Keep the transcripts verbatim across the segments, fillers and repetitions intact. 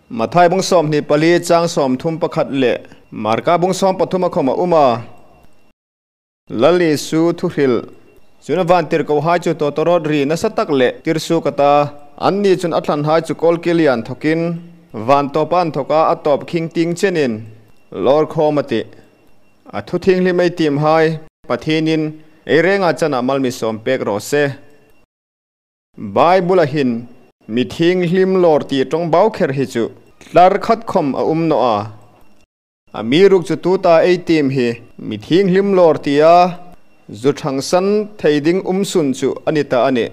Mathai bung sawmhni pali chang sawmthum pakhat le Marka bung sawm pathum a khawm a um a. Lal Isu thuhril. Chun vantirkohai chu tawtawrawt ri nasa tak le tirsuok a ta, anni chun a thlanhai chu kawlkil a inthawkin, van tawpa inthawka a tawp khing tieng chenin lawr khawm a tih. A thu thienghlim ei tiemhai Pathienin ei renga chana mal mi sawm pek raw se. Bible-a hin mi thienghlim lawr ti ṭawngbau kher hi chu tlar khat khawm a um naw a. Amiruokchu tuta ei tiem hi mi thienghlim lawr tia zu thangsan thei ding um sun chu a ni ta a nih.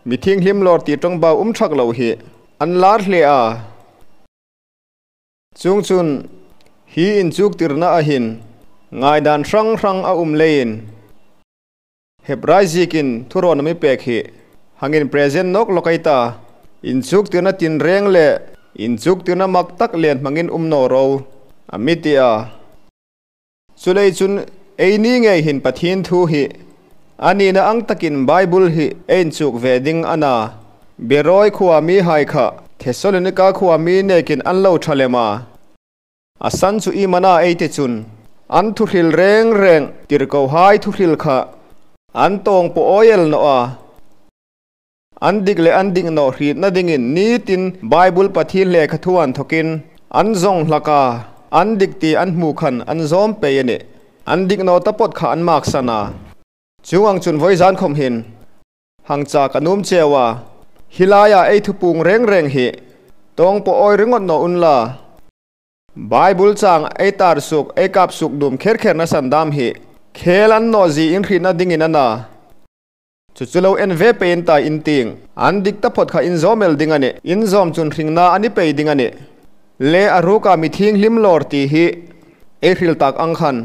Mi thienghlim lawr ti ṭawngbau um thak lo hi an lar hle a. Chuongchun, hi inchuktirna a hin ngaidan hrang hrang a um leiin, Hebrai ziekin thurawn a mi pek hi hangin present nawk lawk ei ta, inchuktirna tinreng le inchuktirna mak tak len hmangin um naw ro, a mi ti a. Chuleiin chun, eini ngei hin Pathien thu hi a nina ang takin Bible hi ei inchuk ve ding a na. Beroe khuoa mihai kha Thessalonika khuoa mi nekin an lo ṭha lem a. A san chu iem a na ei ti chun, an thuhril reng reng tirkohai thuhril kha an tawng pawi el naw a. An dik le an dik naw hrietna dingin nitin Bible Pathien lekha thu inthawkin an zawng hlak a, an dik ti an hmu khan an zawm pei a nih. An dik naw taphawt kha an maksan a. Chuong ang chun vawizan khawm hin hang chak a nuom cheu a. Hi laia ei thu puong reng reng hi tawng pawi ringawt naw unla. Bible chang ei tar suok, ei kap suok dum kher kherna san dam hi khel a ni naw zie in hrietna dingin a na. Chu chu lo en ve pei in ta in tieng, an dik taphawt kha in zawm el ding a nih, in zawm chun hringna a ni pei ding a nih. Le a ruka mi thienghlim lawr ti hi ei hril tak ang khan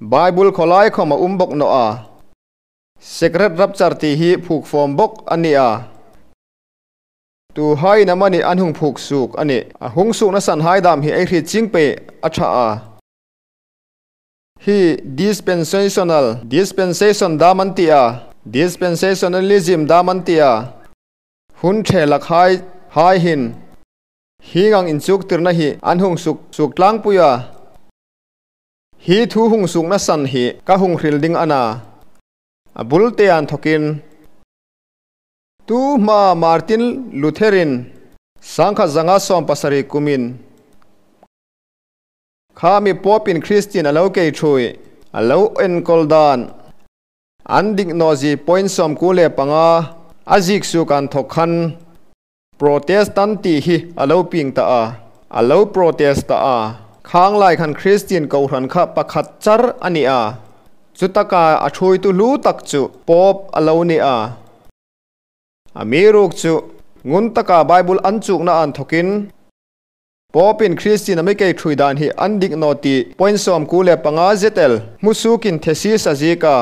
Bible khawlai khawm a um bawk naw a. Secret rapture ti hi phuok fawm bawk a ni a. Tuhai in amanih an hung phuok suok a nih. A hung suokna sanhai dam hi ei hriet chieng pei a ṭha a. Hi dispensational, dispensation dam an ti a, dispensationalism dam an ti a. Hun ṭhe lakhai, hai hin hieng ang inchuktirna hi an hung suok, suok tlangpui a. Hi thu hung suokna san hi ka hung hril ding a na. A bul te inthawkin, tu hma Martin Luther-in sangkhat zanga sawm pasari kumin kha mi Pope-in Christian a lo kei ṭhuoi, a lo enkawl dan, an dik naw zie point sawmkuo le panga a ziek suok inthawk khan Protestant ti hi a lo pieng ta a, a lo protest ta a. Khang lai khan Christian kohran kha pakhat char a ni a. Chu taka a ṭhuoitu hlu tak chu Pope a lo ni a. Amiruokchu, ngun taka Bible an chukna inthawkin, Pope-in Christian a mi kei ṭhuoi dan hi an dik naw ti point sawmkuo le panga zet el hmu suokin thesis a ziek a.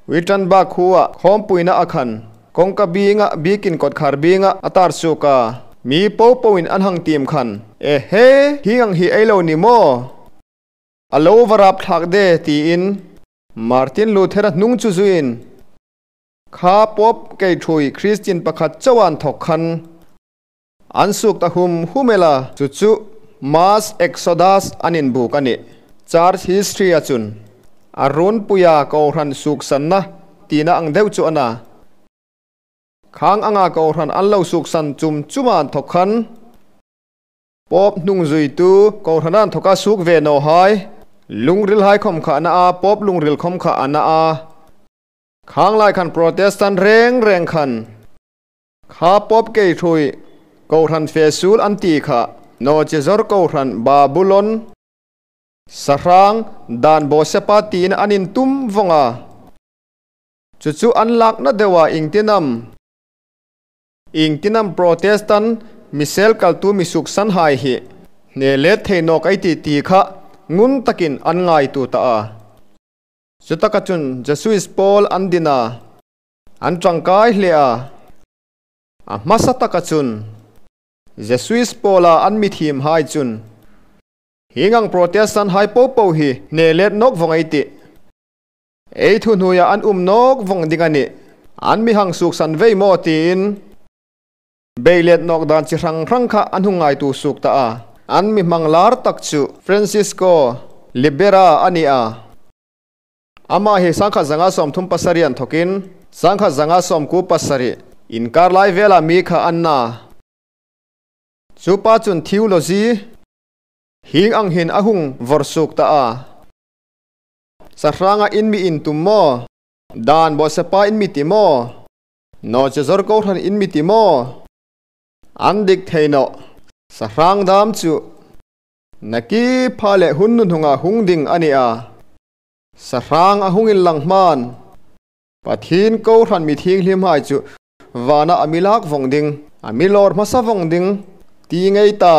Wittenberg khuoa khawmpuina a khan, kawngka bienga, biekin kawtkhar bienga a tar suok a. Mi popoin an hang tiem khan, "E he, hieng ang hi ei lo ni maw? A lo va rap thlak de," tiin Martin Luther-a hnung chu zuiin, kha Pope kei ṭhuoi Christian pakhat chauh inthawk khan an suok ta hum hum el a, chu chu mass exodus an inbuk a nih. Church history-a chun a runpuia kohran suoksanna tina ang deu chu a na. Khang anga kohran an lo suoksan chum chum inthawk khan, Pope hnungzuitu kohran inthawka suok ve nawhai, lungrilhai khawm kha a na a, Pope lungril khawm kha a na a. Khang lai khan Protestant reng reng khan, kha Pope kei ṭhuoi kohran fe suol an ti kha, naw che zawr kohran Babylon, sahrang, dan bawsepa tiin an intum vawng a. Chu chu an lakna deua iengtin am, iengtin am Protestant mi sel kaltu mi suoksanhai hi hne let thei nawk ei tih ti kha ngun takin an ngaituo ta a. Chu taka chun Jesuit pawl an din a, an ṭangkai hle a. A hmasa taka chun Jesuit pawla an mi thiemhai chun, hieng ang Protestant-hai popo hi hne let nawk vawng ei tih, ei thu hnuoia an um nawk vawng ding a nih, an mi hang suoksan vei maw tiin, beilet nawk dan chi hrang hrang kha an hung ngaituo suok ta a. An mi hmang lar tak chu Francisco Liberal a ni a. Ama hi sangkhat zanga sawmthum pasari an thawkin, sangkhat zanga sawmkuo pasari inkar lai vela mi kha a ni a. Chu pa chun theology hieng ang hin a hung vawr suok ta a. Sahranga in mi intum maw? Dan bawsiapa in mi ti maw? Nawchezawr kohran in mi ti maw? An dik thei nawh. Sahrang dam chu nakie pha le hun hnuhnunga hung ding a ni a. Sahrang a hung inlang hman Pathien kohran mi thienghlimhai chu vana a mi lak vawng ding, a mi lawr hmasa vawng ding ti ngei ta.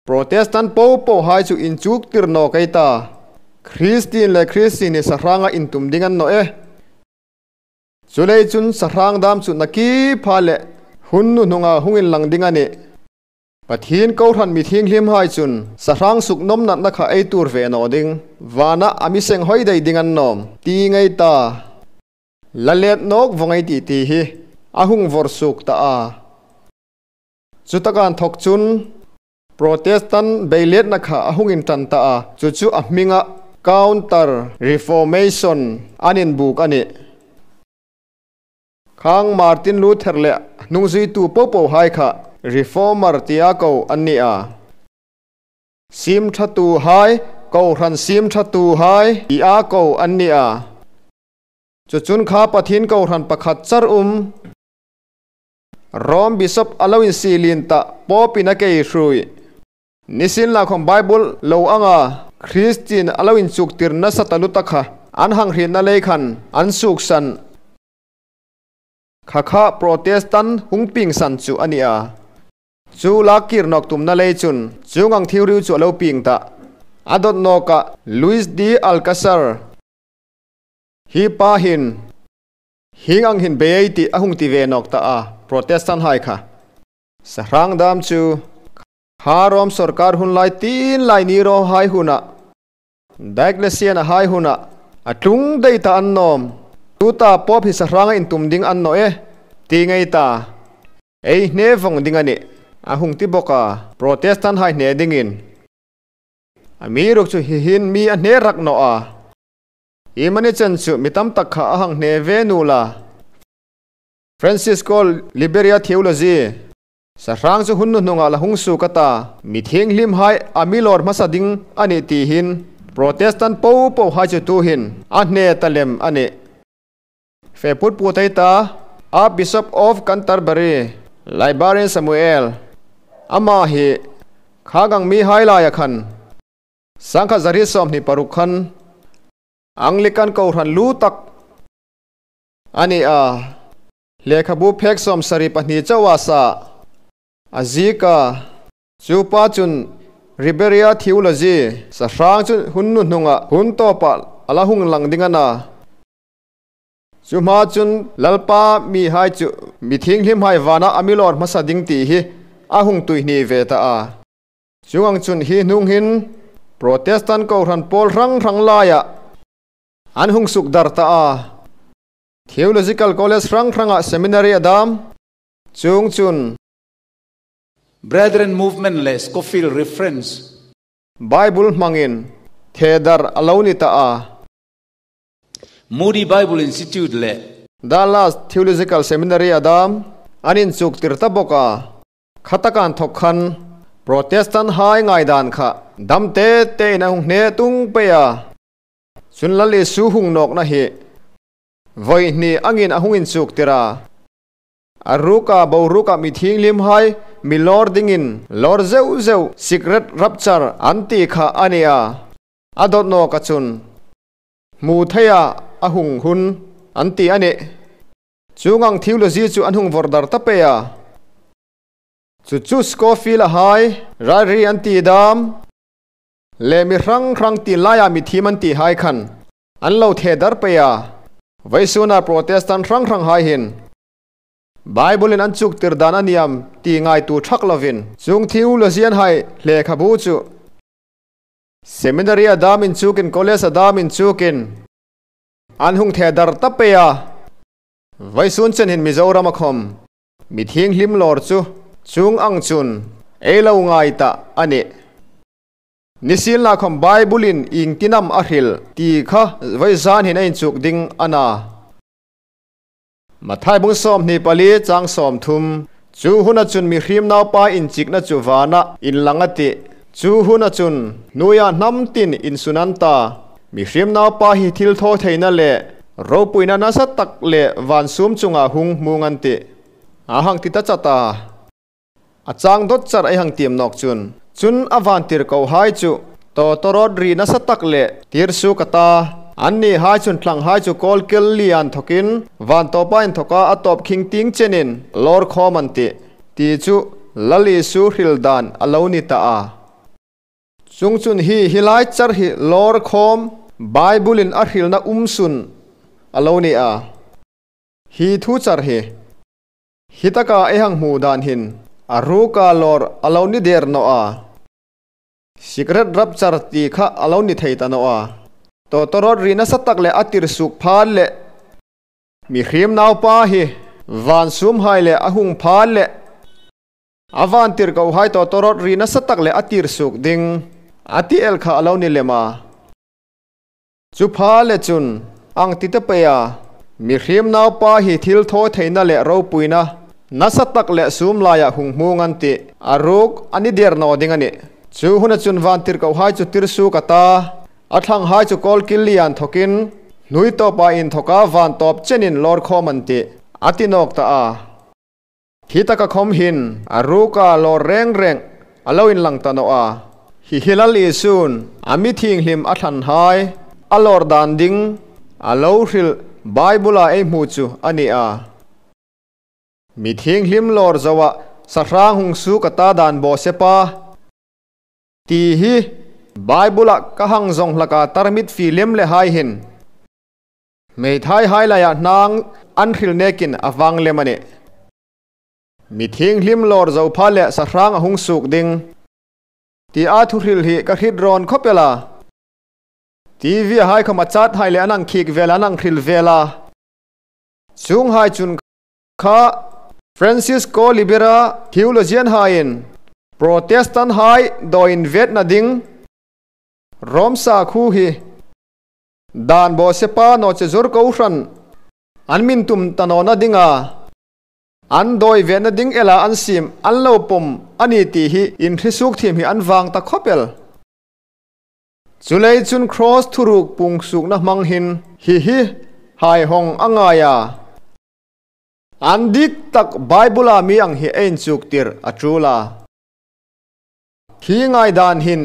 Protestant popohai chu inchuktir nawk ei ta. Christian le Christian hi sahranga intum ding an nawh e. Chuleiin chun sahrang dam chu nakie pha le hun hnuhnunga hung inlang ding a nih. Pathien kohran mi thienghlimhai chun sahrang suknawmna kha ei tuor ve naw ding, vana a mi seng hoi dai ding an nawm ti ngei ta. La let nawk vawng ei tih ti hi a hung vawr suok ta a. Chutaka inthawk chun Protestant beiletna kha a hung inṭan ta a, chu chu a hminga Counter Reformation an inbuk a nih. Khang Martin Luther le hnungzuitu popohai kha Reformer tia ko an ni a. Siemṭhatuhai, kohran siemṭhatuhai tia ko an ni a. Chu chun kha Pathien kohran pakhat char um, Rome Bishop a lo insielien ta, Pope-in a kei hrui. Nisienlakhawm Bible lo anga Christian a lo inchuktir nasa taluo ta kha an hang hrietna lei khan an suoksan. Kha kha Protestant hung piengsan chu a ni a. Chu lak kir nawk tumna lei chun chuong ang theory chu a lo pieng ta. A dawt nawka Luis de Alcázar hi pa hin hieng ang hin bei ei tih a hung ti ve nawk ta a, Protestant hai kha. Sahrang dam chu kha Rome sawrkar hun lai tin lai Nero hai huna, Diocletian hai huna a tlung dai ta an nawm. Tuta Pope hi sahranga intum ding an nawh e ti ngei ta. Ei hne vawng ding a nih a hung ti bawk a, Protestant hai hne dingin. Amiruokchu hi hin mi a hne rak naw a. Hi mani chen chu mi tam tak kha a hang hne ve nuol a. Francisco Liberal theology, sahrang chu hun hnuhnunga la hung suok a ta, mi thienghlimhai a mi lawr hmasa ding a nih ti hin Protestant popohai chu tuhin a hne ta lem a nih. Fe put put ei ta, Archbishop of Canterbury, Librarian Samuel, ama hi kha gang mihai laia khan sangkhat zariet sawmhni paruk khan Anglican kohran lu tak a ni a, lekhabu phek sawmsari pahni chauh a sa. A ziek a, chu pa chun Liberal theology, sahrang chu hun hnuhnunga hun tawpa a la hung lang ding a na. Chu hma chun Lalpa mihai chu mi thienghlimhai vana a mi lawr hmasa ding ti hi a hung tuihni ve ta a. Chuong ang chun hi hnung hin Protestant kohran pawl hrang hrang laia an hung sukdar ta a. Theological College hrang hranga seminary a dam. Chuong chun Brethren Movement le Scofield Reference, Bible hmangin thedar a lo ni ta a. Moody Bible Institute le Dallas Theological Seminary a dam, an inchuktir ta bawk a. Khataka inthawk khan Protestant hai ngaidan kha dam te tein a hung hne tung pei a. Chun Lal Isu hung nawkna hi voi hni angin a hung inchuktir a. A ruka, boruka mi thienghlimhai mi lawr dingin lawr zeu zeu, secret rapture an ti kha a ni a. A dawt nawka chun hmu theia a hung hun an ti a nih. Chuong ang theology chu an hung vawr dar ta pei a. Chu chu Scofield-a hai, Ryrie an ti dam, le mi hrang hrang ti laia mi thiem an ti hai khan an lo thedar pei a. Vawisuna Protestant hrang hrang hai hin Bible-in an chuktir dan a ni am ti ngaituo ṭhak lovin, chuong theologian hai lekhabu chu seminary a dam inchukin, college a dam inchukin an hung thedar ta pei a. Vawisun chen hin Mizorama khawm Mithienghlim lawr chu chuong ang chun ei lo ngai ta a nih. Nisienlakhawm Bible-in iengtin am a hril ti kha vawizan hin ei inchuk ding a na. Mathai bung sawmhni pali chang sawmthum. Chu huna chun mihriem naupa inchikna chu vana inlang a tih. Chu huna chun hnuoia hnam tin insun an ta. Mihriem naupa hi thilthawtheina le ropuina nasa tak le van sum chunga hung hmung an tih. A hang ti ta chat a. A chang dawt char ei hang tiem nawk chun, chun a vantirkohai chu tawtawrawt ri nasa tak le tir suok a ta. Annihai chun thlanghai chu kawlkil lian thokin vantawpa inthawka a tawp khing tieng chenin lawr khawm an tih, ti chu Lal Isu hril dan a lo ni ta a. Chuongchun hi, hi lai char hi lawr khawm Bible-in a hrilna um sun a lo ni a. Hi thu char hi, hi taka ei hang hmu dan hin, a ruka lawr a lo ni der naw a. Secret rapture ti kha a lo ni thei ta naw a. Tawtawrawt ri nasa tak le a tir suok phat le, mihriem naupa hi van sumhai le a hung phat le, a vantirkohai tawtawrawt ri nasa tak le a tir suok ding, a ti el kha a lo ni lem a. Chu pha le chun, ang ti ta pei a, mihriem naupa hi thilthawtheina le ropuina nasa tak le sum laia hung hmung an tih, a ruk a ni der naw ding a nih. Chu huna chun vantirkohai chu tir suok a ta, a thlanghai chu kawlkil lian thokin hnuoi tawpa inthawka vantawp chenin lawr khawm an tih, a ti nawk ta a. Hi taka khawm hin a ruka lawr reng reng a lo inlang ta naw a. Hi hi Lal Isu'n a mithienghlim a thlanhai a lawr dan ding a lo hril Bible-a ei hmu chu a ni a. Mithienghlim lawr zoa sahrang hung suok a ta dan bawsepa ti hi Bible-a ka hang zawng hlaka tarmit fie lem le hai hin, hmeithaihai laia hnang an hril nekin a vang lem a nih. Mithienghlim lawr zo pha le sahrang a hung suok ding, ti a thuhril hi ka hriet rawn khawp el a. TV-a hai khawma chathai le an hang khik vel, an hang hril vel a. Chuonghai chun kha Francisco Liberal theologian-haiin Protestant-hai dawi invetna ding Rom sakhuo hi dan bawsepa naw che zor kohran an min tum ta nawna dinga an dawi vetna ding ela an siem an lo pawm a ni ti hi inhre suok thiem hi an vang ta khawp el. Chuleiin chun Cross thuruk pung suokna hmang hin hi hi hai hawng a ngai a. An dik tak Bible-a mi ang hi ei inchuktir a ṭul a. Hi ngaidan hin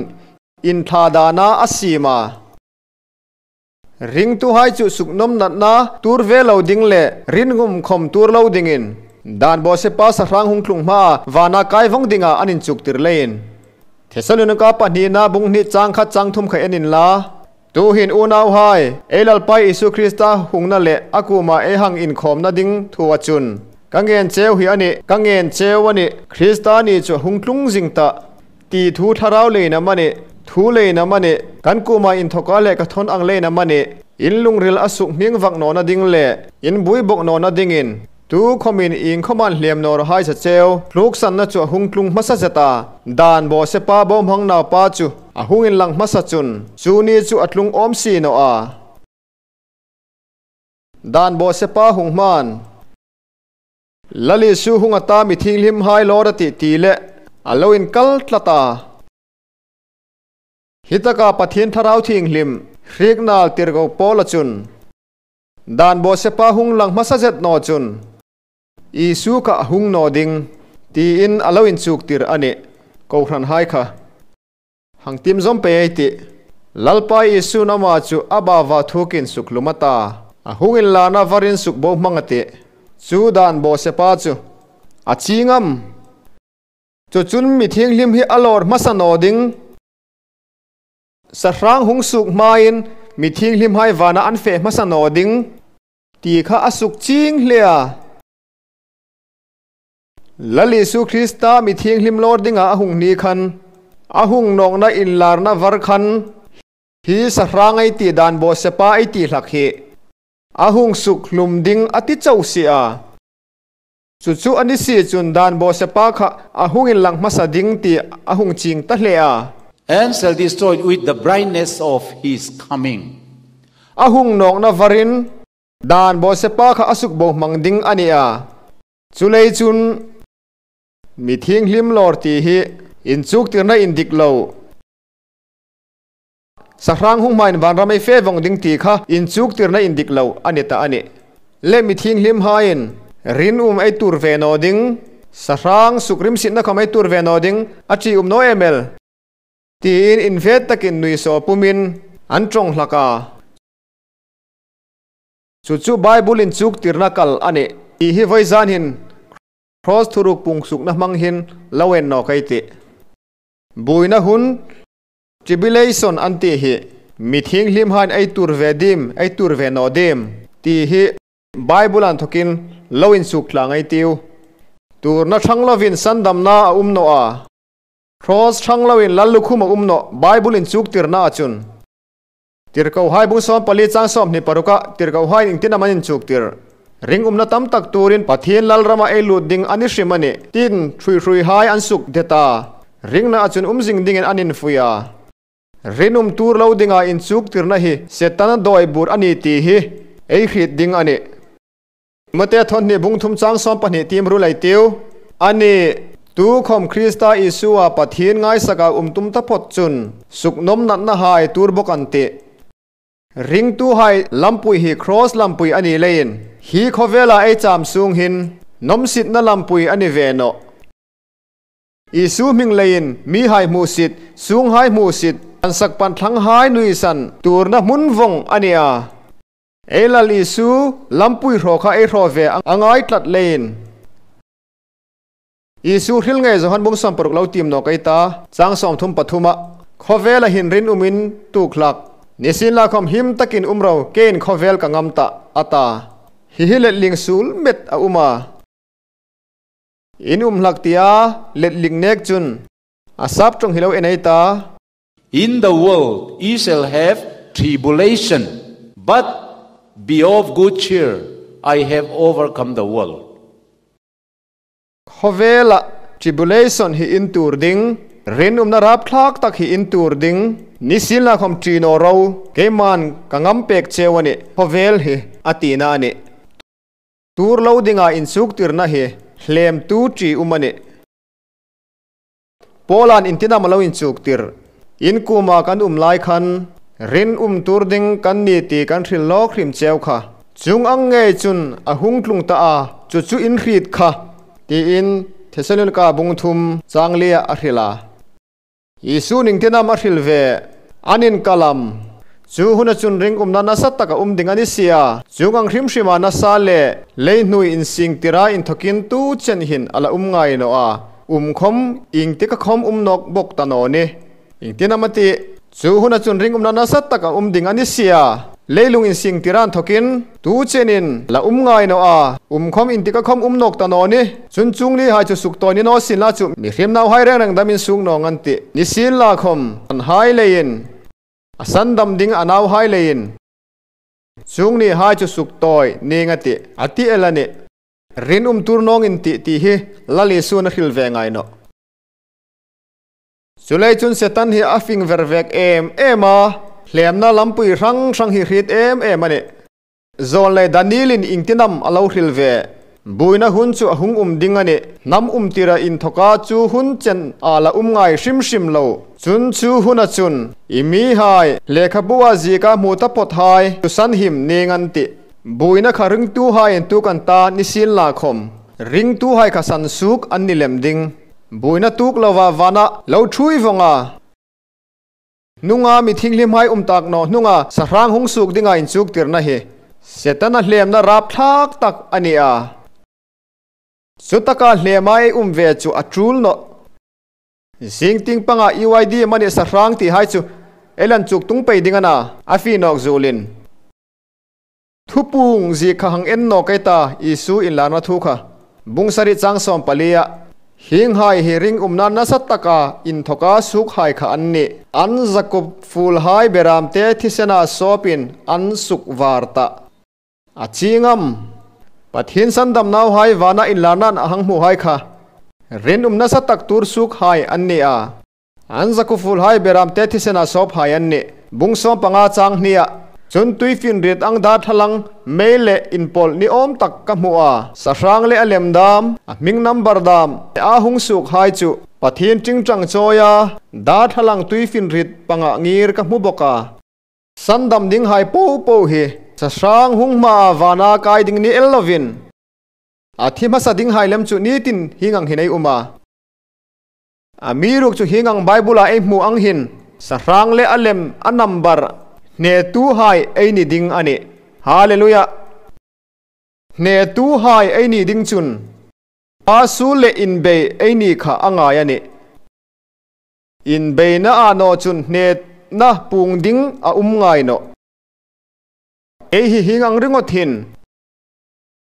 inthla dana a siem a. Ringtuhai chu suknawm natna tuor ve lo ding le ringum khawm tuor lo dingin dan bawsepa sahrang hung tlung hmaa vana kai vawng dinga an inchuktir leiin. Thessalonika pahnina bung hni chang khat chang thum kha en inla. Tuhin unauhai, ei Lalpa Isu Krista hungna le a kuoma ei hang inkhawmna ding thua chun, ka ngen cheu hi a nih, ka ngen cheu a nih, Krista ni chu hung tlung zing tah, ti thu thlarau leiin amanih, thu leiin amanih, kan kuoma inthoka lekhathawn ang leiin amanih, in lungril a sukhming vak nawna ding le in buoibawk nawna dingin, tukhawmin iengkhawma an hlem naw raw hai sa cheu, tluksanna chu a hung tlung hmasa zet a, dan bawsepa bohmang naupa chu a hung inlang hmasa chun, chu ni chu a tlung awm si naw a. Dan bawsepa hung hmaan Lal Isu hung a ta, mithienghlimhai lawr a tih ti le a lo inkal tlat a. Hi taka Pathien Thlarau Thienghlim hriek nal tirko Paula chun, dan bawsepa hung lang hmasa zet naw chun, Isu kha a hung naw ding, tiin a lo inchuktir a nih, kohranhai kha. Hang tiem zawm pei ei tih. Lalpa Isun ama chu a bava thukin sukhlum a ta, a hung inlana varin sukbohmang a tih. Chu dan bawsepa chu a ching am? Chu chun mithienghlim hi a lawr hmasa naw ding, sahrang hung suok hmain mithienghlimhai vana an fe hmasa naw ding, ti kha a sukchieng hle a. Lal Isu Krista mithienghlim lawr dinga a hung ni khan, a hung nawkna inlarna var khan, hi sahrang ei ti, dan bawsepa ei ti hlak hi a hung sukhlum ding a ti chau si a. Chu chu a ni si chun dan bawsepa kha a hung inlang hmasa ding ti a hung chieng ta hle a. And shall destroy with the brightness of his coming. A hung nawkna varin dan bawsepa kha a suk bohmang ding a ni a. Chuleiin chun mithienghlim lawr ti hi inchuktirna indik lo, sahrang hung hmain vanram ei fe vong ding ti kha inchuktirna indik lo a ni ta a nih. Le mithienghlimhaiin rinum ei tuor ve naw ding, sahrang sukrimsitna khawm ei tuor ve naw ding, a ṭi um naw em el, tiin invet takin nuisaw pumin an ṭawng hlak a. Chu chu Bible inchuktirna kal a nih ti hi vawizan hin Cross thuruk pung sukna hmang hin lo en nawk ei tih. Buoina hun, tribulation an ti hi mithienghlimhaiin ei tuor ve dim, ei tuor ve naw dim ti hi Bible inthokin lo inchuk tlang ei tiu. Tuorna ṭhang lovin sandamna a um naw a, cross ṭhang loin lallukhum a um nawh Bible inchuktirna a chun. Tirkohai bung sawm pali chang sawmhni paruka tirkohaiin iengtin am an inchuktir? Ringumna tam tak tuorin Pathien lalrama ei lut ding a ni hrim a nih, tiin hrui hruihai an suk det a. Ringna a chun um zing dingin an invui a. Rinum tuor lo dinga inchuktirna hi Setana dawi bur a ni ti hi ei hriet ding a nih. Timote thawn hni bung thum chang sawm pahni tiem ru lei tiu. Ani, tukhawm Krista Isua Pathien ngaisaka um tum taphot chun suknawm natnahai tuor bawk an tih. Ringtuhai lampui hi cross lampui a ni leiin hi khawvela ei cham sung hin nawmsitna lampui a ni ve nawh. Isu hming leiin mihai hmusit, sunghai hmusit, pansak pantlanghai nuisan tuorna hmun vawng a ni a. Ei Lal Isu lampui hraw kha ei hraw ve a ngai tlat leiin. Isu hril ngei Johan bung sawm paruk lo tiem nawk ei ta, chang sawm thum pathuma, khawvela hin rinumin tuok hlak. Nisienlakhawm him takin um ro, keiin khawvel ka ngam tah, a ta. Hi hi letling suol met a um a. In um hlak tia letling nek chun a sap ṭawng hi lo en ei ta. In the world ye shall have tribulation, but be of good cheer, I have overcome the world. Khawvela tribulation hi in tuor ding, rinumna rapthlak tak hi in tuor ding, nisienlakhawm ṭi naw ro, keiman ka ngam pek cheu a nih, khawvel hi, a tina a nih. Tuor lo dinga inchuktirna hi hlemtu ṭium a nih. Paula'n iengtin am a lo inchuktir? In kuoma kan um lai khan rinum tuor ding kan ni ti kan hril lawk hrim cheu kha. Chuong ang ngei chun a hung tlung ta a, chu chu in hriet kha, tiin Thessalonika bung thum chang lia a hril a. Isu'n iengtin am a hril ve? An inkal am? Chu huna chun ringumna nasa taka um ding a ni si a. Chuong ang hrim hrima nasa le leihnuoi insingtira inthokin tu chen hin a la um ngai naw a. Um khawm, iengtik a khawm um nawk bawk ta naw ni. Iengtin am a tih? Chu huna chun ringumna nasa taka um ding a ni si a. Leilung insingtira inthokin tu chenin la um ngai naw a. Um khawm, iengtik a khawm um nawk ta naw ni. Chun chuong nihai chu suktawi ni naw sienla chu mihriem nauhai reng reng damin suok naw ning an tih. Nisienlakhawm, a nauhai leiin, a sandam ding a nauhai leiin, chuong nihai chu suktawi ning a tih, a ti el a nih. Rinum tuor nawng in tih ti hi Lal Isu'n a hril ve ngai nawh. Chuleiin chun Setan hi a fing ver vek em em a, hlemna lampui hrang hrang hi hriet em em a nih. Joel le Daniel-in iengtin am a lo hril ve? Buoina hun chu a hung um ding a nih. Hnam umtira inthoka chu hun chena la um ngai hrim hrim lo. Chun chu huna chun i mihai, lekhabua zieka hmu taphothai chu sanhim ning an tih. Buoina kha ringtuhaiin tuok an ta, nisienlakhawm ringtuhai kha sansuok an ni lem ding. Buoina tuok lova vana lo ṭhuoi vawng a, hnunga mithienghlimhai um tak naw hnunga sahrang hung suok dinga inchuktirna hi Setana hlemna rapthlak tak a ni a. Chutaka hlema ei um ve chu a ṭul nawh. Zing tieng panga E Y D amani sahrang tihai chu ei la inchuk tung pei ding a na, a fie nawk zuolin. Thupuong ziek kha hang en nawk ei ta, Isu inlangna thu kha. Bung sari chang sawm palia, hienghai hi ringumna nasa taka inthoka suokhai kha an nih. An zakup fuolhai beramte thisena sawpin an sukvar tah. A chieng am? Pathien sandam nauhai vana inlarnain a hang hmuhai kha rinum nasa tak tuor suokhai an ni a. An zakuo fuolhai beramte thisena sawphai an nih. Bung sawmpanga chang hnia. Chun tuifinriet ang darthlalang mei le inpawlh ni awm tak ka hmu a. Sahrang le a lem dam, a hming nambar dam, a hung suokhai chu Pathien ṭingṭang chawia darthlalang tuifinriet panga ngir ka hmu bawk a. Sandam dinghai popo hi sahrang hung hmaa vana kai ding ni el lovin, a thi hmasa dinghai lem chu ni tin hieng ang hin ei um a. Amiruokchu hieng ang Bible-a ei hmu ang hin, sahrang le a lem a nambar hnetuhai ei ni ding a nih. Hallelujah. Hnetuhai ei ni ding chun, a suol le inbei ei ni kha a ngai a nih. Inbeina a naw chun hnetna puong ding a um ngai nawh. Ei hi hieng ang ringawt hin,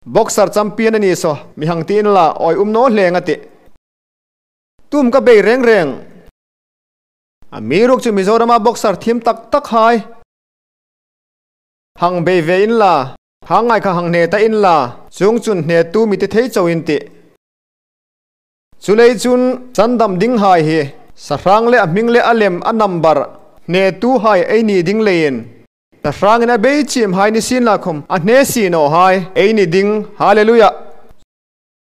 boxer champion a ni saw, mi hang ti inla, awi um naw hle a tih. Tum ka bei reng reng. Amiruokchu Mizorama boxer thiem tak takhai hang bei ve inla, hang ngai kha hang hne ta inla, chuong chun hnetu mi ti thei chau in tih. Chuleiin chun sandam dinghai hi, sahrang le a hming le a lem a nambar hnetuhai ei ni ding leiin, sahrangin a bei chiemhai ni sienla khawm, a hne si nawhai ei ni ding. Hallelujah.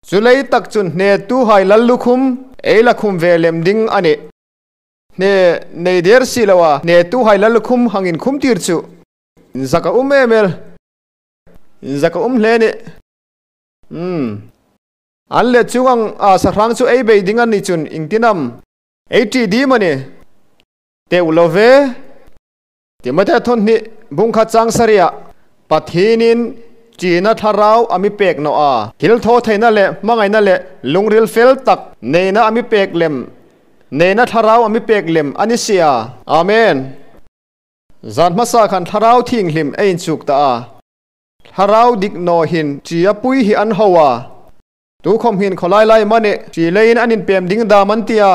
Chu lai tak chun hnetuhai lallukhum ei la khum ve lem ding a nih. Hne nei der si loa hnetuhai lallukhum hang inkhum tir chu inzak a um em el. Inzak a um hle a nih. Hmm. An le chuong ang a sahrang chu ei bei ding a ni chun iengtin am ei ṭi dim a nih? Teu lo ve. Timote thawn hni bung khat chang sari-a, Pathienin ṭina thlarau a mi pek naw a, thilthawtheina le hmangaina le lungril fel tak neina a mi pek lem, neina thlarau a mi pek lem a ni si a. Amen. Zan hmasa khan thlarau thienghlim ei inchuk ta a. Thlarau dik naw hin ṭi a pui hi an ho a. Tukhawm hin khawlai lai amanih ṭi leiin an inpem ding dam an ti a.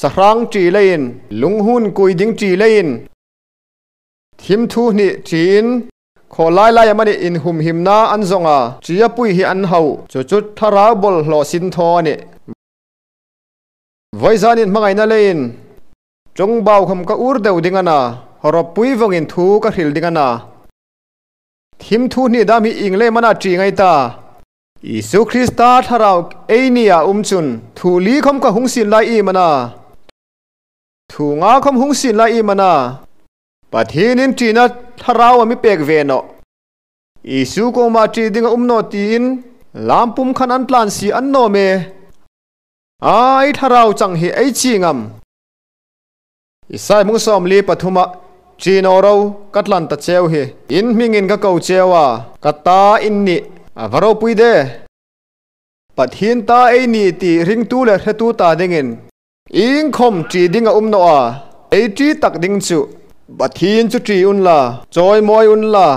Sahrang ṭi leiin, lunghun kui ding ṭi leiin, thim thu hni ṭiin, khawlai lai amanih inhumhimna an zawng a, ṭi a pui hi an ho. Chu chu thlarau bawlhlaw sin thaw a nih. Vawizanin hmangaina leiin, ṭawngbau khawm ka ur deu ding a na, hawrawpui vawngin thu ka hril ding a na. Thim thu hni dam hi ieng leiin am a na ṭi ngai ta? Isu Krista thlarau ei nia um chun, thu li khawm kha hung sien lai iem a na? Thu nga khawm hung sien lai iem a na? Pathienin ṭina thlarau a mi pek ve nawh. Isu kuoma ṭi ding a um naw tiin, lam pum khan an tlan si a ni naw me. A, ei thlarau chang hi ei chieng am? Isai bung sawmli pathuma, ṭi naw ro, ka tlan ta cheu hi, in hmingin ka ko cheu a, ka ta in nih, a va ropui de. Pathien ta ei ni ti ringtu le hretu ta dingin, iengkhawm ṭi ding a um naw a, ei ṭi tak ding chu, Pathien chu ṭi unla, chawimawi unla,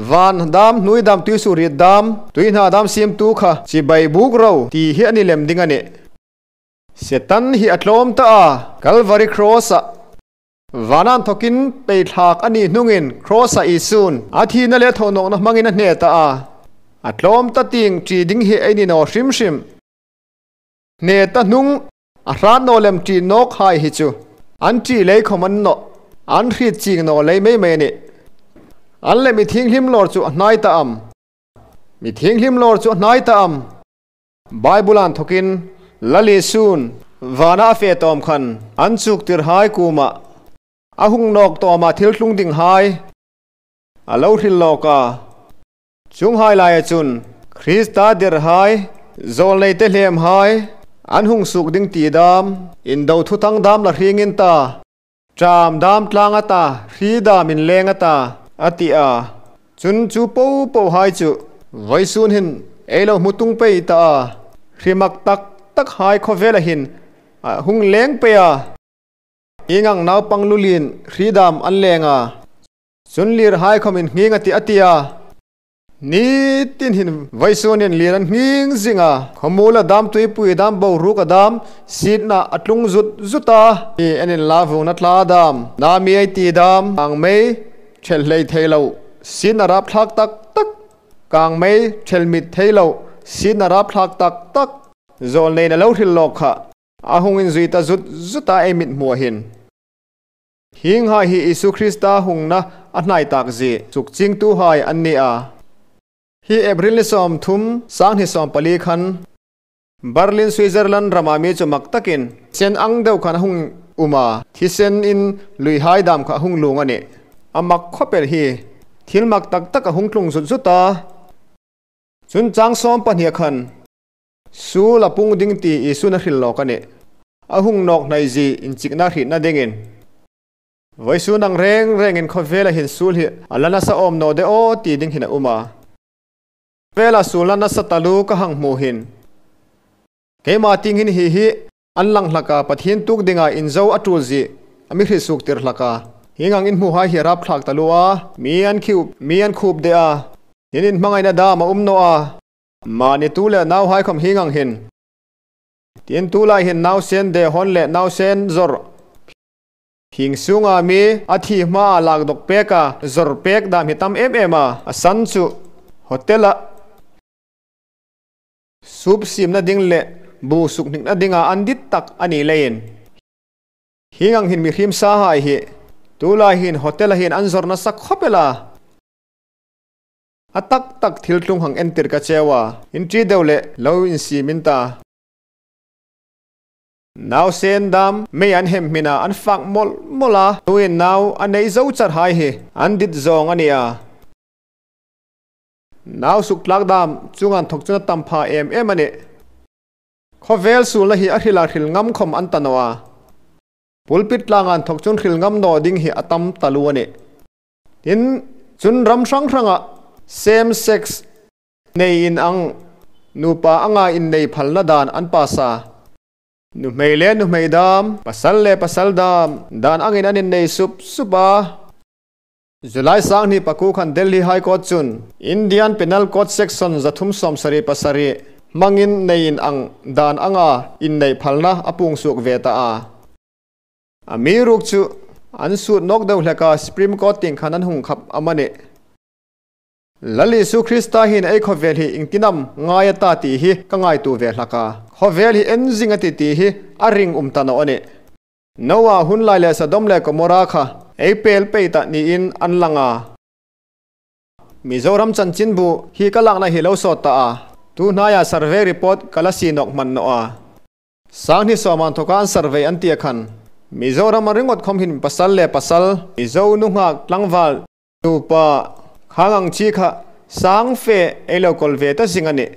van dam, hnuoi dam, tuisuoriet dam, tuihna dam siemtu kha chibai buk ro ti hi a ni lem ding a nih. Setan hi a tlawm ta a, Calvary Cross-a vana inthokin peithlak a ni hnungin Cross-a Isu'n a thina le thonawkna hmangin a hne ta a. A tlawm ta tieng ṭi ding hi ei ni naw hrim hrim. Hne ta hnung a hrat naw lem ṭi nawkhai hi chu, an ṭi lei khawm a ni nawh, an hriet chieng naw lei mei mei a nih. An le mi thienghlim lawr chu a hnai ta am? Mi thienghlim lawr chu a hnai ta am? Bible-a inthokin Lal Isu'n vana a fe tawm khan an chuktirhai kuoma a hung nawk tawma thil tlung dinghai a lo hril lawk a. Chuonghai laia chun Krista derhai, zawlnei tehlemhai, an hung suok ding ti dam, indo thuthang dam la hringin ta, ṭam dam tlang a ta, hri dam inleng a ta, a ti a. Chun chu popohai chu vawisun hin ei lo hmu tung pei ta a. Hri mak tak takhai khawvela hin a hung leng pei a. Ieng ang naupang lulin hri dam an leng a. Chun lirhai khawmin nghing a tih a ti a. Nitin hin vawisun hin lir an nghing zing a. Khawmuol a dam, tuipui a dam, boruok a dam, sietna a tlung zut zut a. Mi an inlau vuongna tla dam, na mi ei ti dam, ang mei, ṭhelh hlei thei lo, sietna rapthlak tak tak. kangmei, ṭhelmit thei lo, sietna rapthlak tak tak, zawlneina lo hril lawk kha a hung inzui ta zut zut a ei mithmuah hin. Hienghai hi Isu Krista hungna a hnai tak zie sukchiengtuhai an ni a. Hi April ni sawmthum, sanghni sawmpali khan Berlin, Switzerland rama mi chu mak takin thisen ang deu khan a hung um a, thisen in luihai dam kha a hung luong a nih. A mak khawp el hi, thil mak tak tak a hung tlung zut zut a. Chun chang sawm pahni khan suol a pung ding ti Isu'n a hril lawk a nih. A hung nawk hnai zie inchikna hrietna dingin. Vawisun ang reng rengin khawvela hin suol hi a la nasa awm naw de aw ti ding hin a um a. Khawvela suol la nasa taluo ka hang hmu hin, keima tieng hin hi hi an lang hlak a, Pathien tuok dinga inzo a tul zie a mi hriet suok tir hlak a. Hieng ang in hmuhai hi rapthlak taluo a, mi an khup, mi an khup de a. Hin inhmangaina dam a um naw a. Mani tu le nauhai khawm hieng ang hin. Tin, tulai hin nausen de hawn le nausen zawr, phing sunga mi a thi hmaa lak dawk pek a, zawr pek dam hi tam em em a. A san chu hotel-a soup siemna ding le bu suk hnikna dinga an dit tak a ni leiin. Hieng ang hin mihriem sahai hi tulai hin hotel-a hin an zawr nasa khawp el a. A tak tak thil tlung hang entir ka cheu a, in ṭi deu le lo insiem in ta. Nausen dam mei an hem hmin a, an fak mawl mawl a, tuin nau a nei zo char hai hi an dit zawng a ni a. Nau suk tlak dam chunga inthawk chun a tam pha em em a nih. Khawvel suolna hi a hril a, hril ngam khawm an ta naw a. Pulpit tlanga inthawk chun hril ngam naw ding hi a tam taluo a nih. Tin, chun ram hrang hranga same sex nei in ang, nupa anga innei phalna dan an pass a. Nuhmei le nuhmei dam, pasal le pasal dam dan angin an innei sup sup a. July sanghni pakuo khan Delhi High Court chun Indian Penal Code Section za thum sawmsari pasari hmangin nei in ang dan anga innei phalna a puong suok ve ta a. Amiruokchu an sut nawk deu hlek a, Supreme Court tieng khan an hung khap am a nih. Lal Isu Krista hin ei khawvel hi iengtin am ngai a ta ti hi ka ngaituo ve hlak a. Khawvel hi en zing a tih ti hi a ring um ta naw a nih. Noah hun lai le Sodom le Gomorrah kha ei pel pei ta niin an lang a. Mizoram chanchinbu hi ka lakna hi lo sawt ta a. Tu hnaia survey report ka la sie nawk hman naw a. Sanghni sawm inthawka an survey an ti a khan, Mizoram a ringawt khawm hin pasal le pasal, Mizo nunghak tlangval nupa khang ang chi kha sang fe ei lo kawl ve ta zing a nih.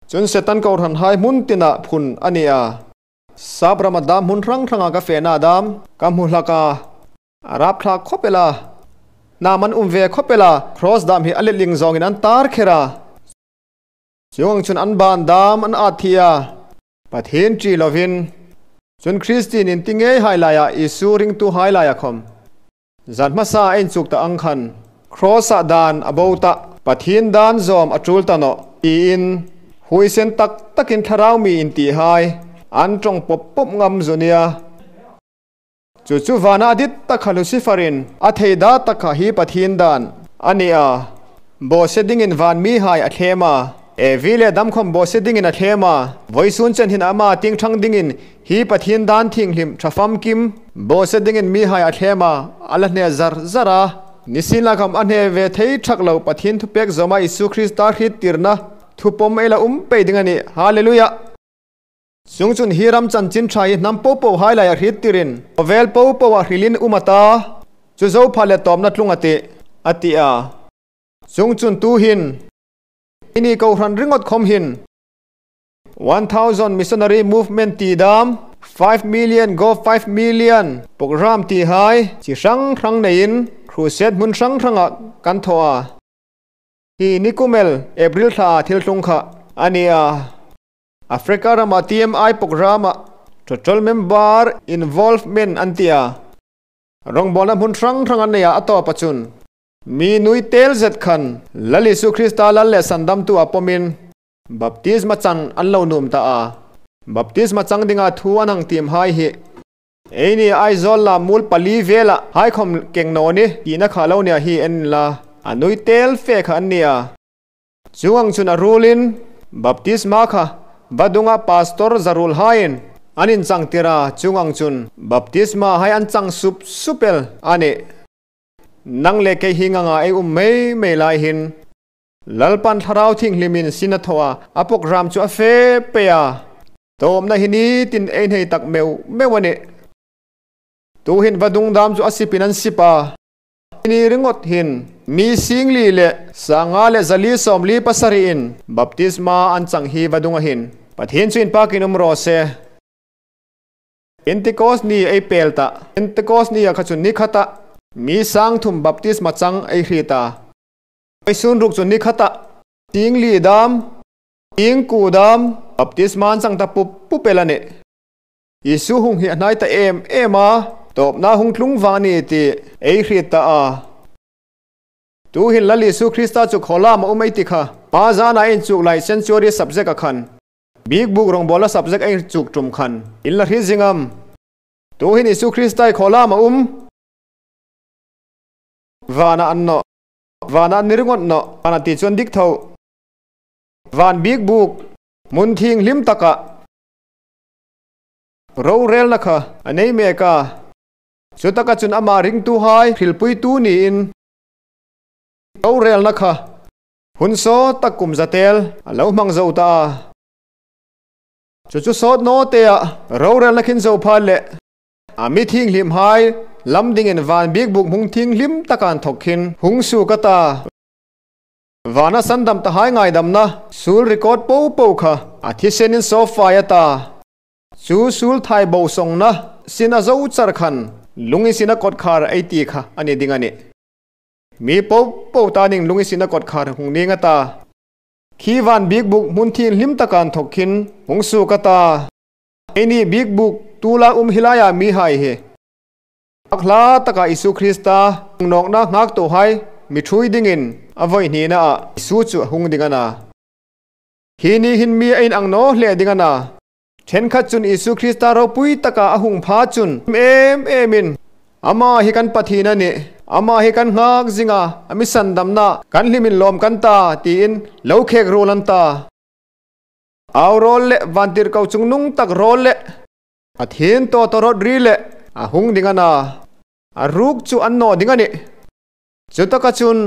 Chun Setan kohranhai hmun tina phun a ni a. Sap rama dam hmun hrang hranga ka fena dam ka hmu hlak a. A rapthlak khawp el a. Hnam an um ve khawp el a. Cross dam hi a letling zawngin an tar kher a. Chuong ang chun an ban dam an at thi a. Pathien ṭi lovin. Chun Kristien inti ngeihai laia, Isu ringtuhai laia khawm zan hmasa a inchuk ta ang khan, Cross-a dan a bo ta, Pathien dan zawm a ṭul ta nawh, tiin huoisen tak takin thlarau mi intihai an ṭawng pawp pawp ngam zu nia. Chu chu vana a dit tak kha Lucifer-in a theida tak kha hi Pathien dan a ni a. Bawsie dingin van mihai a thlem a. Evi le Adam khawm bawsie dingin a thlem a. Vawisun chen hin ama tieng ṭhang dingin hi Pathien dan thienghlim ṭha famkim bawsie dingin mihai a thlem a, a la hne zar zar a. Nisienlakhawm a hne ve thei ṭhak lo Pathien thupek zawma Isu Krista hriettirna thu pawm ei la um pei ding a nih. Hallelujah. Chuongchun hi ram chanchin ṭha hi hnam popohai laia hriettirin, khawvel popoa hrilin um a ta, chu zo pha le tawpna tlung a tih, a ti a. Chuongchun tuhin, eini kohran ringawt khawm hin, One Thousand Missionary Movement ti dam, Five Million Go Five Million programme tihai chi hrang hrang neiin, crusade hmun hrang hranga kan thaw a. Hi ni kum el April thlaa thil tlung kha a ni a. Africa rama T M I programme-a total member involvement an ti a. Rongbawlna hmun hrang hrang an nei a, a tawpa chun mi nui tel zet khan Lal Isu Krista Lal le Sandamtua pawmin baptisma chang an lo nuom ta a. Baptisma chang dinga thu an hang tiemhai hi eini Aizawl lam mual pali vela hai khawm keng naw ni tina kha lo nia hi en la, a nui tel fe kha an ni a. Chuong ang chun a ruolin baptisma kha vadunga pastor zaruolhaiin an inchangtir a, chuong ang chun baptismahai an chang sup sup el a nih. Nang le kei hieng anga ei um mei mei lai hin Lalpan Thlarau Thienghlimin sin a thaw a, a program chu a fe pei a. Tawpna hi ni tin ei hnei tak meu meu a nih. Tuhin vadung dam chu a sipin an sip a. Hi ni ringawt hin mi singli le sanga le zali sawmli pasariin baptisma an chang hi vadunga hin Pathien chu inpakin um raw se. Pentecost ni ei pel ta. Pentecost ni a kha chun ni khata mi sang thum baptisma chang ei hriet ta. Vawisun ruok chun ni khata singli dam, singkuo dam baptisma an chang ta pup pup el a nih. Isu hung hi a hnai ta em em a, tawpna hung tlung vang a nih ti ei hriet ta a. Tuhin Lal Isu Krista chu khawlam a um ei ti kha. Ama zana inchuk lai sanctuary subject a khan, biekbuk rawngbawlna subject a inchuk ṭum khan in la hriet zing am? Tuhin Isu Krista hi khawlam a um. Vana a ni nawh. Vana a ni ringawt nawh. Vana ti chu a dik tho. Van biekbuk hmun thienghlim taka rorelna kha a nei mek a. Chutaka chun ama ringtuhai hrilpuitu niin rorelna kha hun sawt tak kum za tel a lo hmang zo ta a. Chu chu sawt naw teah rorelna khin zo pha leh a mi thienghlimhai lam dingin van biekbuk hmun thienghlim taka inthawk khin hung suok a ta. Vana sandam tahai ngaidamna suol record po po kha a thisenin sawp fai a ta. Chu suol thai bo sawngna sin a zo char khan lunginsietna kawtkhar ei ti kha a ni ding a nih. Mi po po ta ding lunginsietna kawtkhar hung ning a ta. Khi van biekbuk hmun thienghlim taka inthawk khin hung suok a ta. Eini biekbuk tuola um hi laia mihai hi a hla taka Isu Krista hung nawkna nghaktuhai mi ṭhuoi dingin a vawi hnina a Isu chu a hung ding a na. Hi ni hin mi a inang naw hle ding a na. Ṭhenkhat chun Isu Krista ropui taka a hung pha chun em emin, ama hi kan Pathien a nih, ama hi kan nghak zinga a mi sandamna kan hlimin lawm kan ta tiin lo khek ruol an ta. Au rawl le vantirko chungnung tak rawl le Pathien tawtawrawt ri le a hung ding a na. A ruok chu a ni naw ding a nih. Chutaka chun